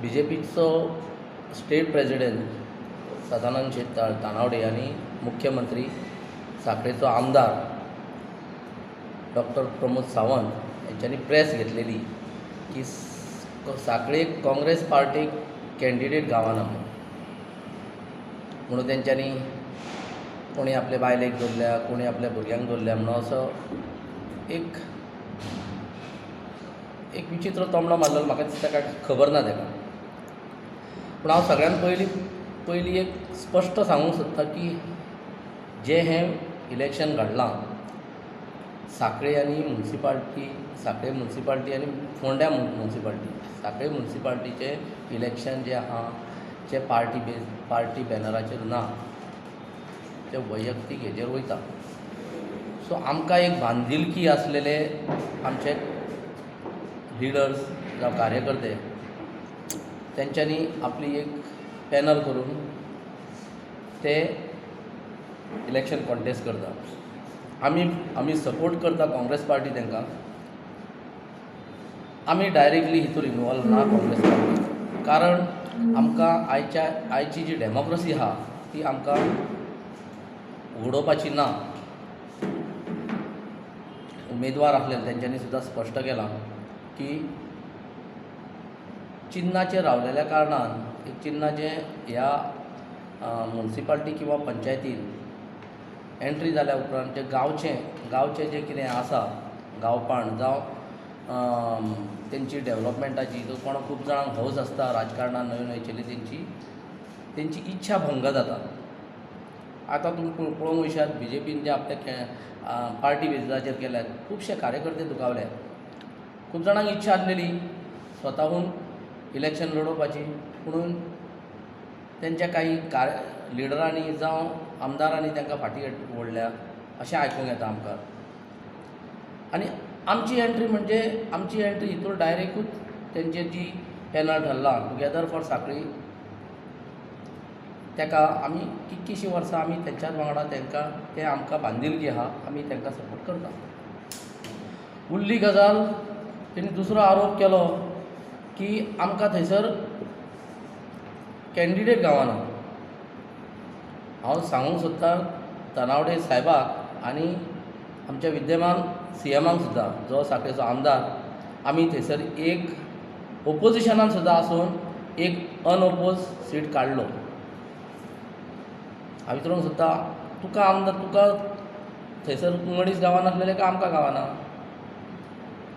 बीजेपीचो state president Sadanand Shet Tanavade आनी मुख्यमंत्री साखळेचो आमदार डॉक्टर प्रमोद सावंत हेंच्यांनी प्रेस घेतलेली की साखळे काँग्रेस पार्टीक कॅन्डिडेट गावना म्हणून तेंच्यांनी कोणी आपले बायलेक दवरल्या, कोणी आपल्या भुरग्यांक दवरल्या म्हणून असो एक एक विचित्र तोमणो मारलेलो. म्हाका दिसता काय खबर ना ताका. पूण हांव सगळ्यांत पयलीं पयलीं एक स्पश्ट सांगूंक सोदतां की जें हें इलेक्शन घडलां साखळे आनी मुन्सिपाल्टी, साखळे मुन्सिपाल्टी आनी फोंड्या मुन्सिपाल्टी, साखळे मुन्सिपाल्टीचें इलेक्शन जें आहा जें पार्टी बेज पार्टी बॅनराचेर ना, तें वैयक्तीक हेजेर वयता. सो आमकां एक बांदिलकी आसलेले आमचे लिडर्स जावं कार्यकर्ते तेंच्यांनी आपली एक पॅनल करून ते इलेक्शन कॉन्टेस्ट करता. आमी सपोर्ट करता काँग्रेस पार्टी तांकां. आमी डायरेक्टली हितूर इनवॉल्व ना काँग्रेस पार्टी, कारण आमकां आयची जी डेमोक्रेसी आहा ती आमकां उडोवपाची ना. उमेदवार आसले तेंच्यांनी सुद्दां स्पश्ट केलां की चिन्नाचेर रावलेल्या कारणान एक चिन्नाचें ह्या मुन्सिपाल्टी किंवा पंचायतीन एंट्री जाल्या उपरांत जे गांवचें जें कितें आसा गांवपण जावं तेंची डेवलपमेंटाची, कोण खूब जाणांक हौस आसता राजकारणान नवीन वयचेली, तेंची इच्छा भंग जाता. आतां तुमी पळोवंक वयशात बीजेपीन जे आपले पार्टी बेजिसाचेर केल्यात खुबशे कार्यकर्ते दुखावले. खूब जाणांक इच्छा आसलेली स्वताहून इलेक्शन लडोवपाची, पुणून तेंच्या काही लिडरांनी जावं आमदारांनी तांकां फाटीं ओडल्या अशें आयकूंक येता आमकां. आनी आमची एंट्री म्हणजे आमची एंट्री हितून डायरेक्टूच तेंचे जी पॅनल ठरला टुगेदर फॉर साखळी, ताका आमी कितकीशीं वर्सां आमी तेंच्याच वांगडा तांकां ते आमकां बांदिलकी आहा, आमी तांकां सपोर्ट करता. उरली गजाल, तेणी दुसरो आरोप केलो की आमकां थंयसर कॅन्डिडेट गावना. हांव सांगूंक सोदतां तानावडे साहेबाक आनी आमच्या विद्यमान सीएमाक सुद्दां, जो साखळेचो आमदार, आमी थंयसर एक ओपोजिशनान सुद्दां आसून एक अनओपोज सीट काडलो. हांव विचारूंक सोदतां तुका आमदार, तुका थंयसर मनीस गावनासलेले काय आमकां गावना?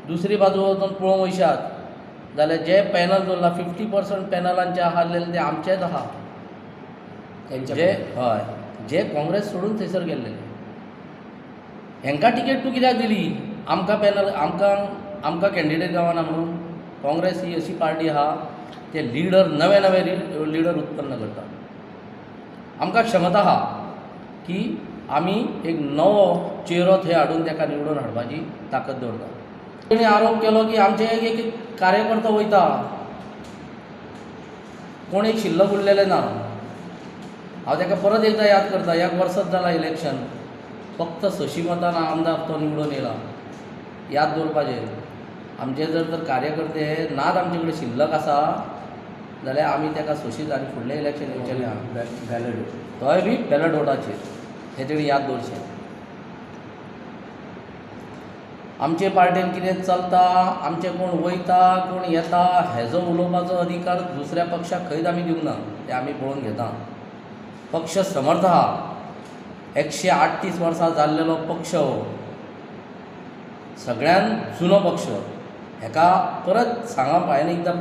दुसरी बाजू वचून पळोवंक वयशात जाल्यार जे पॅनल दवरला 50% पॅनलांचे आसलेले ते आमचेच आहा, जे हय जे काँग्रेस सोडून थंयसर गेल्ले. हेंकां टिकेट तूं कित्याक दिली? आमकां पॅनल आमकां कॅन्डिडेट गावना म्हणून. काँग्रेस ही अशी पार्टी आहा ते लिडर नवे नवे लिडर उत्पन्न करता. आमकां क्षमता आहा की आमी एक नवो चेरो थंय हाडून ताका निवडून हाडपाची ताकद दवरता. तेणी आरोप केलो की आमचे एक एक कार्यकर्तो वयता, कोण एक शिल्लक उरलेले ना. हांव ताका परत एकदां याद करता, एक वर्सच जाला इलेक्शन, फक्त 600 मतान आमदार तो निवडून येयला. याद दवरपाचें, आमचे जर तर कार्यकर्ते नात आमचे कडेन शिल्लक आसा जाल्यार आमी ताका 600 आनी फुडलें इलेक्शन येवचेलें आहा बॅलट, तोय बी बॅलट वोटाचेर, हें तेणी याद दवरचें. आमचे पार्टेन कितें चलता, आमचे कोण वयता कोण येता हेजो उलोवपाचो अधिकार दुसऱ्या पक्षाक खंयच आमी दिवंक ना, तें आमी पळोवन घेता. पक्ष समर्थ आहा, 138 वर्सां जाल्लेलो पक्ष हो, सगळ्यान जुनो पक्ष. हेका परत सांगप, हांवें एकदां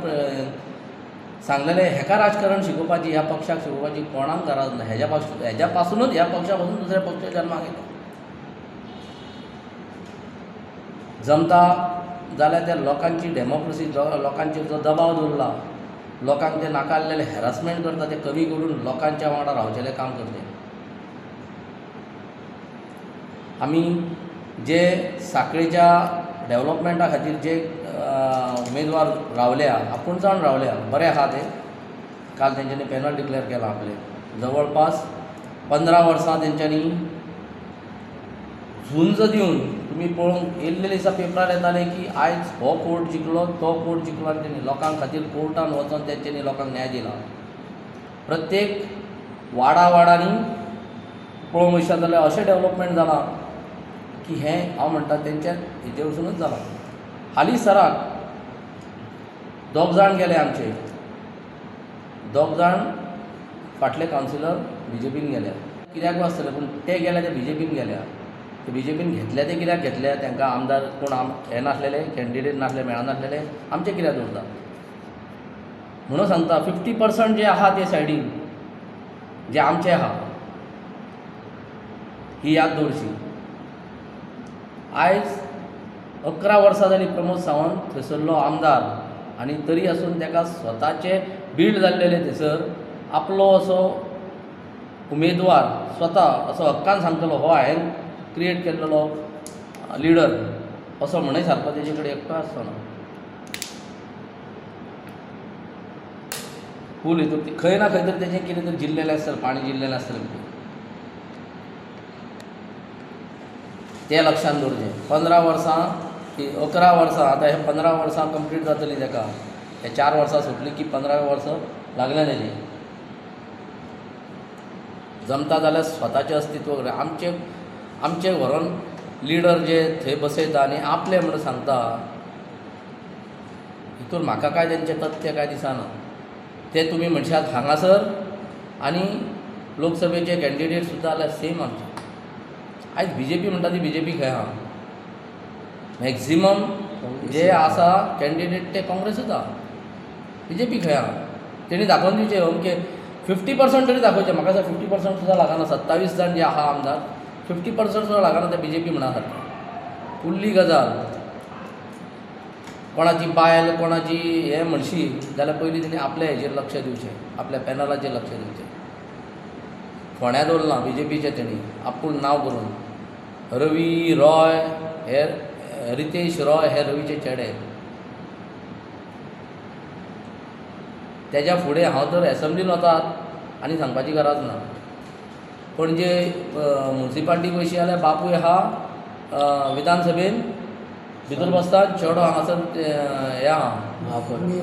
सांगलेलें, हेका राजकारण शिकोवपाची, ह्या पक्षाक शिकोवपाची कोणाक गरज ना. हेज्या पासुनूच, ह्या पक्षा पासून दुसऱ्या पक्ष जल्माक येता. जमता जाल्यार त्या लोकांची डेमोक्रेसी, लोकांचेर जो दबाव दवरला, लोकांक ते नाका आसलेले हॅरासमेंट करता ते कमी करून लोकांच्या वांगडा रावचेलें काम करचें. आमी जे साखळेच्या डेवलपमेंटा खातीर जे उमेदवार रावल्या, आपूण जावन रावल्या, बरें आहा तें. काल तेंच्यांनी पॅनल डिक्लेर केलां आपलें. जवळपास 15 वर्सां तेंच्यांनी झुंज दिवन तुमी पळोवंक येयल्ले दिसा पेपरार येताले की आयज हो कोर्ट जिखलो, तो कोर्ट जिखलो आनी तेणी लोकां खातीर कोर्टान वचोन तेंच्यांनी लोकांक न्याय दिला. प्रत्येक वाडा वाडांनी पळोवंक वयशात जाल्यार अशें डेवलपमेंट जालां की हें हांव म्हणटा तेंच्या हेजे वरसुनूच जालां. हालीं सराक दोग जाण गेले आमचे, दोग जाण फाटले कावन्सिलर बीजेपीन गेल्या. कित्याकूय आसतले पूण ते गेले ते बीजेपीन गेल्या. ते बीजेपीन घेतले ते कित्याक घेतले, तांकां आमदार कोण हे नासलेले, कॅन्डिडेट नासले, मेळनासलेले, आमचे कित्याक दवरता म्हणून सांगता. 50% जे आहा ते सायडीन जे आमचे आहा ही याद दवरची. आयज 11 वर्सां जालीं प्रमोद सावंत थंयसरलो आमदार आनी तरी आसून ताका स्वताचे बिल्ड जाल्लेले थंयसर आपलो असो उमेदवार स्वता असो हक्कान सांगतलो हो हांवें क्रिएट केल्लो लिडर असो म्हणय सारको तेजे कडेन एकटो आसचो ना. फूल हितून खंय ना खंय तरी तेजें कितें तरी जिरलेलें आसतलें, पाणी जिरलेलें आसतलें, तें लक्षांत दवरचें. 15 वर्सां की 11 वर्सां, आतां हे 15 वर्सां कंप्लीट जातलीं ताका, हे 4 वर्सां सोंपलीं की 15 वर्सां लागलें तेजें. जमता जाल्यार स्वताचें अस्तित्व आमचें आमचें व्हरोन लिडर जे थंय बसयता आनी आपलें म्हूण सांगता, हितून म्हाका कांय तेंचें तथ्य कांय दिसना. ते तुमी म्हणशात हांगासर आनी लोकसभेचे कॅन्डिडेट सुद्दां जाल्यार सेम आमचे. आयज बीजेपी म्हणटा ती बीजेपी खंय आहा, मॅक्झिमम जे आसा कॅन्डिडेट ते काँग्रेसूच आहा, बीजेपी खंय आहा. तेणी दाखोवन दिवचें अमके 50% तरी दाखोवचें. म्हाका दिसता 50% सुद्दां लागना. 27 जाण जे आहा आमदार 50% सुद्दां लागना ते बीजेपी म्हणा सारकें. फुडली गजाल कोणाची बायल कोणाची हें म्हणशी जाल्यार पयलीं तेणी आपल्या हेजेर लक्ष दिवचें, आपल्या पॅनलाचेर लक्ष दिवचें. फोंड्या दवरलां बीजेपीचें तेणी आपूण नांव करून, रवी रॉय हे रितेश रॉय हे रवीचे चेडे. तेज्या फुडें हांव तर एसेंब्लीन वतात आनी सांगपाची गरज ना. पणजे मुन्सिपाल्टी वयशी जाल्यार बापूय आहा विधानसभेन भितर बसता, चेडो हांगासर हें आहा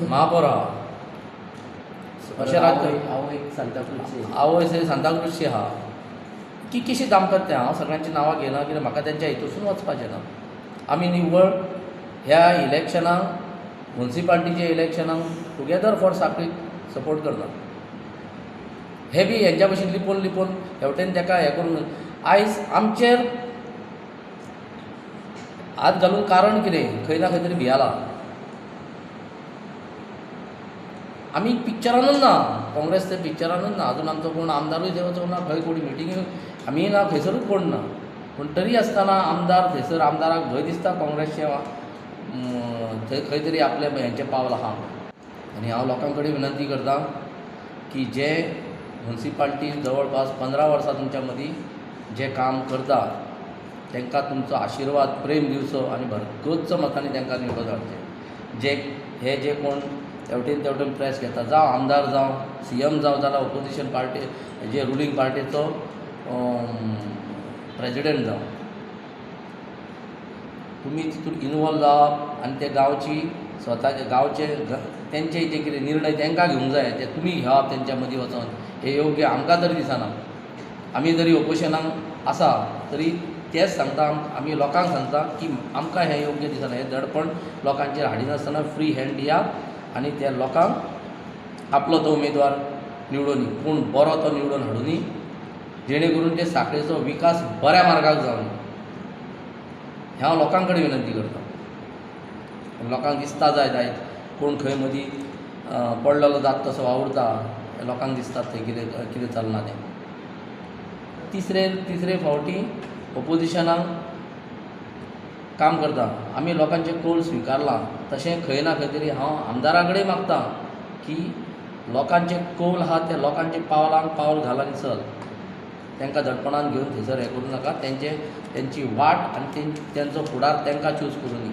महापौर आहा. अशें राजकारण. आवय सांताक्रूजची आहा. कितलीशी दामतात तें हांव सगळ्यांची नांवां घेयना कित्याक म्हाका तेंच्या हितूसून वचपाचें ना. आमी निव्वळ ह्या इलेक्शनाक मुन्सिपाल्टीच्या इलेक्शनाक टुगेदर फॉर साखळी सपोर्ट करता. हे बी हेंच्या भशेन लिपोवन लिपोवन हेवटेन तेका हें करून आयज आमचेर हात घालूंक कारण कितें, खंय ना खंय तरी भियाला. आमी पिक्चरानूच ना, काँग्रेस ते पिक्चरानूच ना. अजून आमचो कोण आमदारूय थंय वचूंक ना, खंय कोणी मिटिंगूय आमी ना, थंयसरूच कोण ना. पूण तरी आसतना आमदार थंयसर आमदाराक भंय दिसता काँग्रेसचें थंय खंय तरी आपलें हेंचें पावल आहा. आनी हांव लोकां कडेन विनंती करता की जे मुन्सिपाल्टी जवळपास 15 वर्सां तुमच्या मदीं जें काम करता तांकां तुमचो आशिर्वाद प्रेम दिवचो आनी भरगच्च मतांनी तांकां निवडून हाडचें. जे हे जे कोण तेवटेन तेवटेन प्रेस घेता, जावं आमदार जावं सीएम जावं जाल्यार ओपोजिशन पार्टी जे रुलींग पार्टीचो प्रेजिडेंट जावं, तुमी तितून इनवॉल्व जावप आनी ते गांवची स्वताचे गांवचे तेंचे जे कितें निर्णय तांकां घेवंक जाय ते तुमी घेवप तेंच्या मदीं वचोन, हें योग्य आमकां तरी दिसना. आमी जरी ओपोजिशनाक आसा तरी तेंच सांगता, आमी लोकांक सांगता की आमकां हें योग्य दिसना. हें दडपण लोकांचेर हाडिनासतना फ्री हँड दियात आनी त्या लोकांक आपलो तो उमेदवार निवडून, कोण बरो तो निवडून हाडुनी, जेणे करून ते साखळेचो विकास बऱ्या मार्गाक जावनी. हें हांव लोकां कडेन विनंती करता. लोकांक दिसता जायत आयज कोण खंय मदीं पडलेलो जात तसो वावुरता, लोकांक दिसता थंय कितें कितें चल्लां तें. तिसरे फावटी ओपोजिशनाक काम करता. आमी लोकांचे कौल स्विकारला, तशें खंय ना खंय तरी हांव आमदारा कडेन मागता की लोकांचे कौल आहा ते लोकांचे पावलांक पावल घाल आनी चल, तांकां दडपणान घेवन थंयसर हें करूं नाका. तेंची वाट आनी तेंचो फुडार तांकां चूज करूं दी.